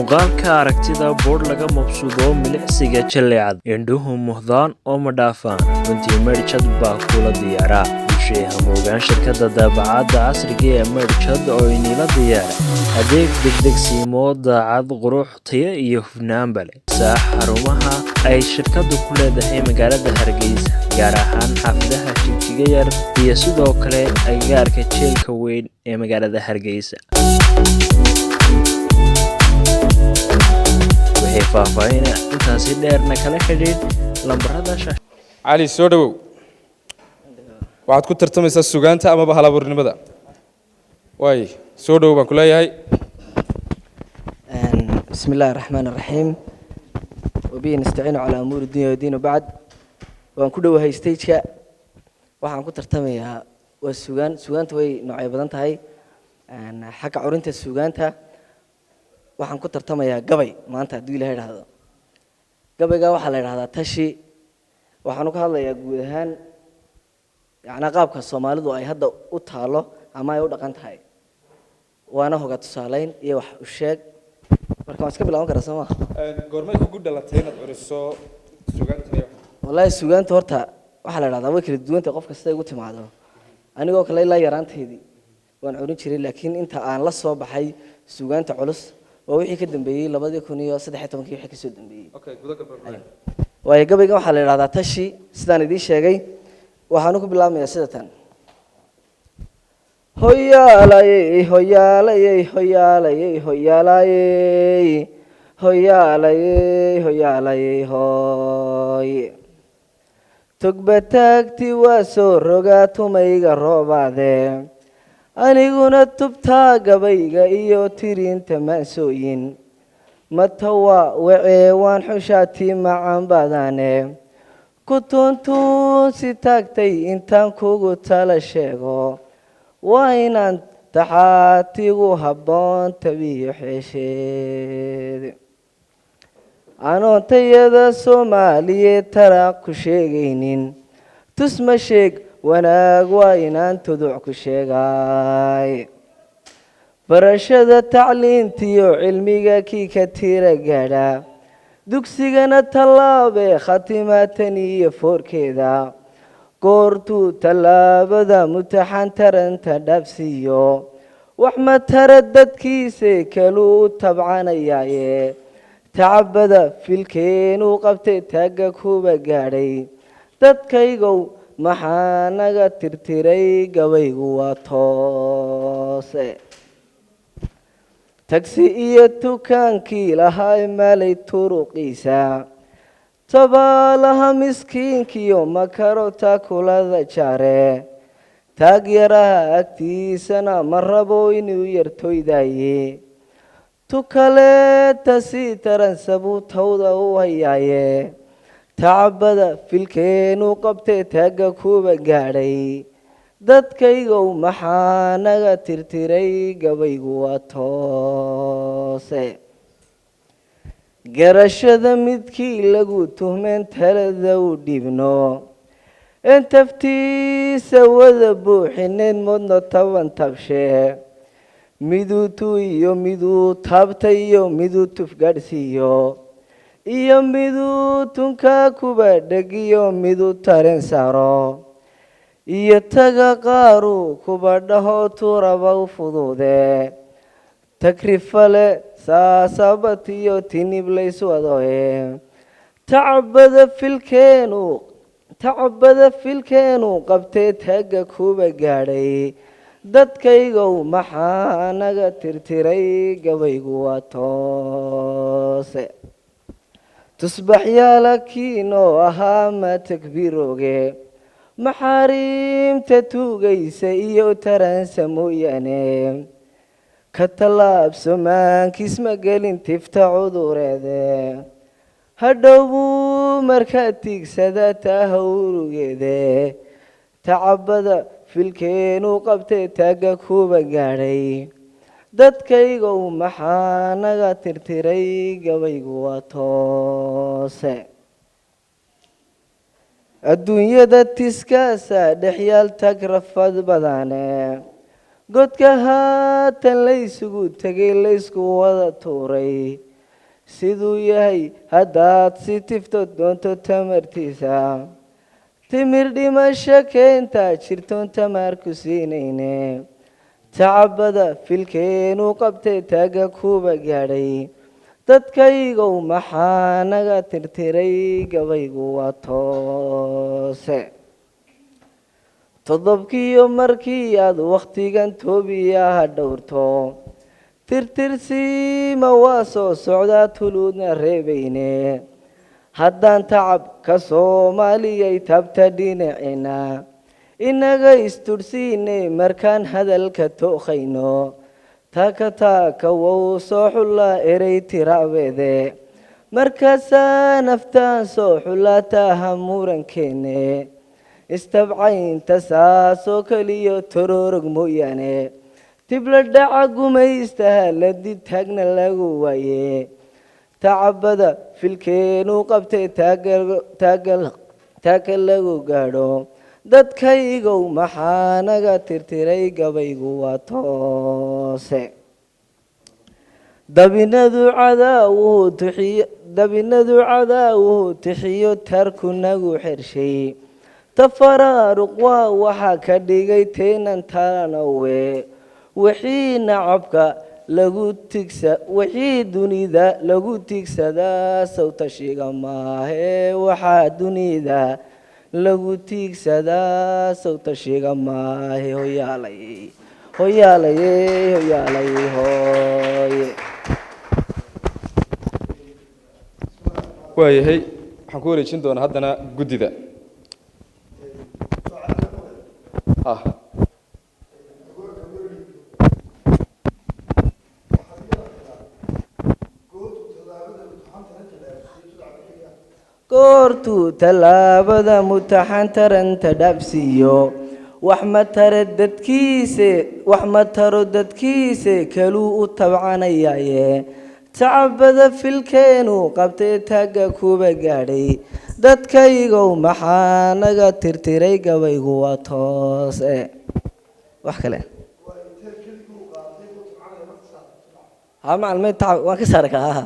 Muuqaalka aragtida boodh laga mabsuudo, milicsiga jalleecad, indhuhu muhdaan oo ma dhaafaan. Runtii Meerjad baa kula diyaaraa. Bulshee, hamoogaan shirkadda daabacaadda casriga ee Meerjad oo inila diyaara adeeg degdegsiimo, daacad, qurux, tayo iyo hufnaanba leh. Saa xarumaha ay shirkaddu ku leedahay magaalada Hargeysa, gaar ahaan xaafadaha Jigjiga Yar iyo sidoo kale agagaarka jeelka weyn ee magaalada Hargeysa. Waxay faahfaahin intaasi dheerna kala xidhiidh lambarada. Cali, soo dhowow. Waxaad ku tartamaysaa sugaanta amaba halabuurnimada. Waay, soo dhowow baan ku leeyahay. بسم الله الرحمن الرحيم وبه نستعين على أمور الدنيا والدين وبعد. Waan ku dhowahay stageka. Waxaan ku tartamayaa waa sugaan. Sugaanta way noocyo badan tahay. Xagga curinta sugaanta waxaan ku tartamayaa gabay maanta, hadduu Ilahay idhaahdo. Gabayga waxaa la idhahdaa Tashi. Waxaanu ka hadlayaa guud ahaan, yacnaa, qaabka Soomaalidu ay hadda u taalo ama ay u dhaqan tahay, waana hoga tusaaleyn iyo wax u sheeg. Marka waan iska bilaaban karaa, soo ma? Goormay kugu dhalatay inaad curiso sugaantan iyo? Wallaahi, sugaanta horta waxaa la idhahdaa way kala duwantay qofka siday ugu timaado. Anigoo kale ilaa yaraanteydii waan curin jiray, laakiin inta aan la soo baxay sugaanta culus waa wixii ka dambeeyey 2013-kii, wixii kasoo dambeeyey. Okay, guda gal baan. Waayo, gabaygan waxaa la idhahdaa Tashi, sidaan idiin sheegay. Waxaanu ku bilaabmayaa sida tan: Hoyaalayey, hoyaalayey, hoyaalayey, hoyaalayey, hoyaalayey, hoyaalayey, hooy. Tugba taagti waa soo rogaa tumayga roobaade, aniguna tubtaa gabayga iyo tirinta maansooyin. Matawa wacee waan xushaati macan badane, ku tuuntuunsi taagtay intaan kugu tala sheego, waa inaan taxaatigu habboon tabiyo xeesheed. Anoon tayada Soomaaliyeed taraaq ku sheegaynin, tusma sheeg wanaag waa inaan tuduc ku sheegaay. Barashada tacliintiyo cilmiga kii ka tira gaadha, dugsigana tallaabe khatimaatan iyo foorkeeda, goortuu tallaabada mutaxan taranta dhaafsiiyo, wax matara dadkiise kaluu tabcanayaaye. Tacabada filkeenuu qabtay taagga kuba gaadhay, dadkaygow maxaa naga tirtiray? Gabaygu waa toose. Tagsi iyo dukaankii lahaa maalay turuqiisa, tabaalaha miskiinkiyo makaro taakulada jaare, taag yaraha agtiisana ma rabo inuu yartoydaaye, tukaleeta sii taransabuu tawda u hayaaye. Tacabada filkeenuu qabtay taagga kuba gaadhay, dadkaygow maxaa naga tirtiray? Gabaygu waa toose. Garashada midkii lagu tuhmeen talada u dhibno, in taftiisa wada buuxineyn mudno taban tabshee, miduu tu iyo miduu taabtay iyo miduu tuf gaadhsiiyo iyo miduu tunka kuba dhegiyo miduu tareen saaro iyo taga qaaru kuba dhaho tuuraba u fuduude, takrifale saasabatiyo tinib layswadoe. Tacabada filkeenu qabtay taagga kuba gaadhay, dadkaygow maxaa naga tirtiray? Gabaygu waa toose. Tusbaxyaala kiinoo ahaa ma takbiirooge, maxaariimta tuugaysa iyo taransa mooyaane, ka tallaabso maankiisma gelin tifta cudureede. Hadhow buu markaa tiigsada taaha urugeede. Tacabada filkeenuu qabtay taagga kuba gaadhay, dadkaygow maxaa naga tirtiray? Gabaygu waa toose. Adduunyada tiskaasa dhexyaal tag rafad badane, godka haatan laysugu tegay laysku wada tuuray. Siduu yahay haddaad si tifto doonto tamartiisa, timir dhimasho keentaa jirtoon tamaar ku siinayne. Tacabada filkeenuu qabtay taaga kuba gaadhay, dadkaygow maxaa naga tirtiray? Gabaygu waa toose. Todobkiiyo markii aad wakhtigan toobiyaha dhowrto, tirtirsiima waa soo socdaa, tuluudna reebayne. Haddaan tacab ka Soomaaliyay tabta dhinacina inaga istursiinay, markaan hadalka tookhayno, taaka taaka wow soo xullaa erey tiraabeede. Markaasaa naftaan soo xullaa taaha murankeene, istabcaynta saasoo keliyo tororog mooyaane. Tibla dhaca gumaystaha ladi taagna lagu waaye. Tacabada filkeenuu qabtay taagga lagu gaadho, dadkaygow maxaa naga tirtiray? Gabaygu waa toose. Dabinadu cadaawuhu tixiyo, dabinadu cadaawuhu tixiyo, tarku nagu xershay. Tafaraaruq waa waxaa ka dhigay teenan talanowe. Wixii nacabka lagu tigsa, wixii dunida lagu tigsadaa sawtashiga maahe. Waxaa dunida lagu tiigsadaa sawtashiga maahe. Hoyaalay, hoyaalaye, hoyaalay, hooye. Waayahay, waxaan ku wareejin doonaa haddana guddida. Ah, Goortuu tallaabada mutaxan taranta dhabsiiyo, wax ma tare dadkiise, wax ma taro dadkiise kaluu u tabcanayaaye. Tacabada filkeenu qabtay taagga kuba gaadhay, dadkaygow maxaa naga tirtiray? Gabaygu waa toose. Wax kale ha macalmay tacab waan ka saari karaa.